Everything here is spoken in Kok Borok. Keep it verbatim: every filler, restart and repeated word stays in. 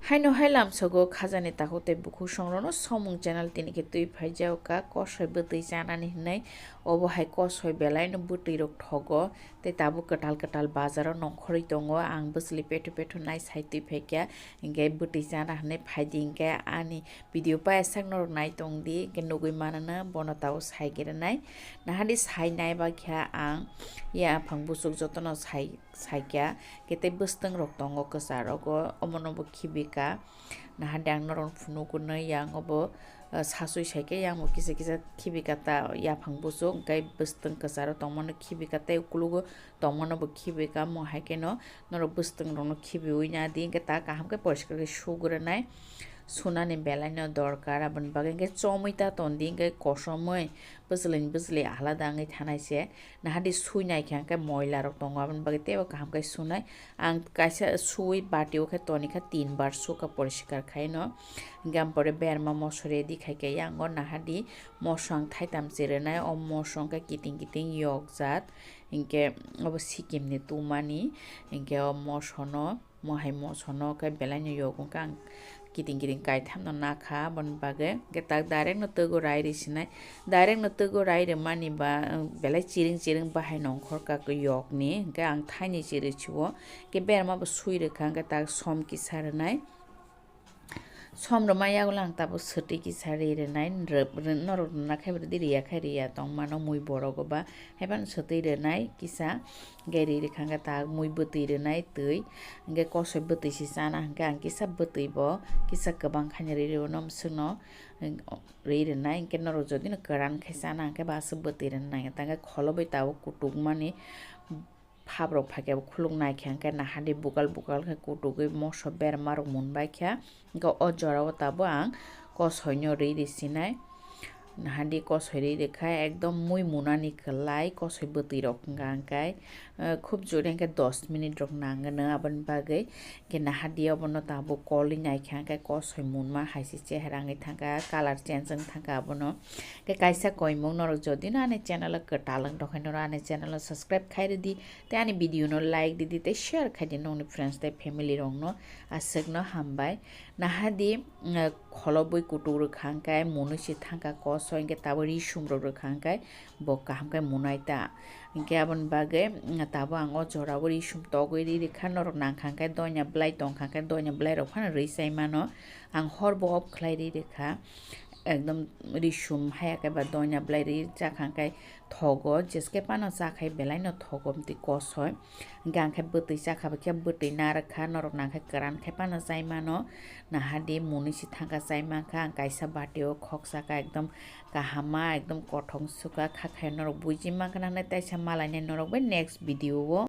Haino hai lamsogo khajani takhuk tei bukhuk songrokno somung channel tini khe twi phaijao ka kosoi bwtwi chanani hinwi. Obo hai kosoi belaino bwtwi rok thogo tei tabuk kwtal kwtal bazaro nongkhorwi tongo. Ang bwsli pethu pethu nai sai twi phaikha, hinkhe bwtwi chana hinwi phaidi hinkhe ani video payasak norok nai tongdi, hinkhe nugwi manana bono tabuk sai gwnanai. Nahadi sai nai bakha ang ya aphang buchuk jotono sai. Saikya, khe tei bwswtwng rok tongo kwchar rogo, omono bo khibika. Nahadi ang norok phunuk gwnwi, yang obo, ah, sasui saikhe, yang bo kisa kisa khibika ta yaphang buchuk, hwnkhe bwswtwng kwcharo tongmano khibika tei ukulugo tongmano bo khibika, omo hai kheno norok bwswtwng rokno khibiwi nadi, hwnkhe ta kaham khe poriskar khe sugwrwnai. Sunani belaino dorkar, aboni bagwi hwnkhe chomwi ta tondi, hwnkhe kosomwi bwchwlwini bwchwlwi alada wngwi thanai se. Nahadi sui nai khe hwnkhe moila rok tongo, aboni bagwi teibo kaham khe sunai. Ang kaisa sui bati o khe toni kha tin bar sukha poriskar khai no. Hwnkhe ampore berma moso ready khai khe yang o nahadi moso ang thaitam chirwnai, o moso hwnkhe kiting kiting yok jat, hinkhe obo sikimni tumani, hinkhe o moso no. Mo hai moso no khe belai no yok wngkha, ang kiting kiting kaithamno nakha, aboni bagwi hwnkhe tak direct no twgo rai ri sinai, direct no twgo rai ri mani ba, belai chiring chiring bahai nongkhor kha yokni, hwnkhe ang thaini chiri chiwo, hwnkhe berma bo sui rwkha, hwnkhe tak som kisa rwnai, som rwma yagulo ang tabuk swtwi kisa ri rwnai, norok rwna khe rwdi, riya khe riya tongmano mui borok ba, haiphano swtwi rwnai kisa. Hwnkhe ri rwkha hwnkhe tak mui bwtwi rwnai twi. Hwnkhe kosoi bwtwi se chana hwnkhe ang kisa bwtwi bo kisa kwbang khaina ri rw no mwswkno ri rwnai. Hwnkhe norok jodi no kwran khe chana hwnkhe bo aswk bwtwi rwnai. Tangkhe kholobwi tabuk kutukmani phap rok phaikhe bo khuluk naikha hwnkhe nahadi bukal bukal khe kutugwi moso berma rok munbaikha. Hwnkhe o jorao tabuk ang kosoino ri ri sinai. Nahadi kosoi ri rwkha, ekdom mui munani kwlai kosoi bwtwi rok hwnkha hwnkhe, eh, khub jori hwnkhe dos minute rok nangwno aboni bagwi. Hwnkhe nahadi obono tabuk kolwi naikha hwnkhe kosoi munma hai se chehra wngwi thangkha, colour change wng thangkha abono. Hwnkhe kaisa koimung norok jodi no ani channel o kwtal wng tongkhe norok ani channel o subscribe khai rwdi, tei ani video no like rwdi tei share khai di nokni friends tei family rok no. Aswkno hambai. Nahadi, eh, kholobwi kutuk rwkha hwnkhe, munwi se thangkha kosoi hwnkhe tabuk ri sum rok rwkha hwnkhe bo kaham khe munai ta. Hwnkhe aboni bagwi, mm, tabuk ang o jorao ri sum togwi ri rwkha, norok nangkha hwnkhe doina bwlai tongkha hwnkhe doina bwlai rok phano rwi chai mano. Ang hor bo off khlai ri rwkha, ekdom ri sum haya khe ba doina bwlai ri chakha hwnkhe thogo, jeske phano chakhai belai no thogo amtwi kosoi. Hwnkhe ang khe bwtwi chakha, bai khe bwtwi narwkha, norok nang khe kwran khe phano chai mano. Nahadi munwi se thangkha chai mankha, ang kaisa bati o khok saka ekdom kaham ma, ekdom kothong sukha, kha khai norok buji mankha nangnai, taisa malainai norok bai next video o.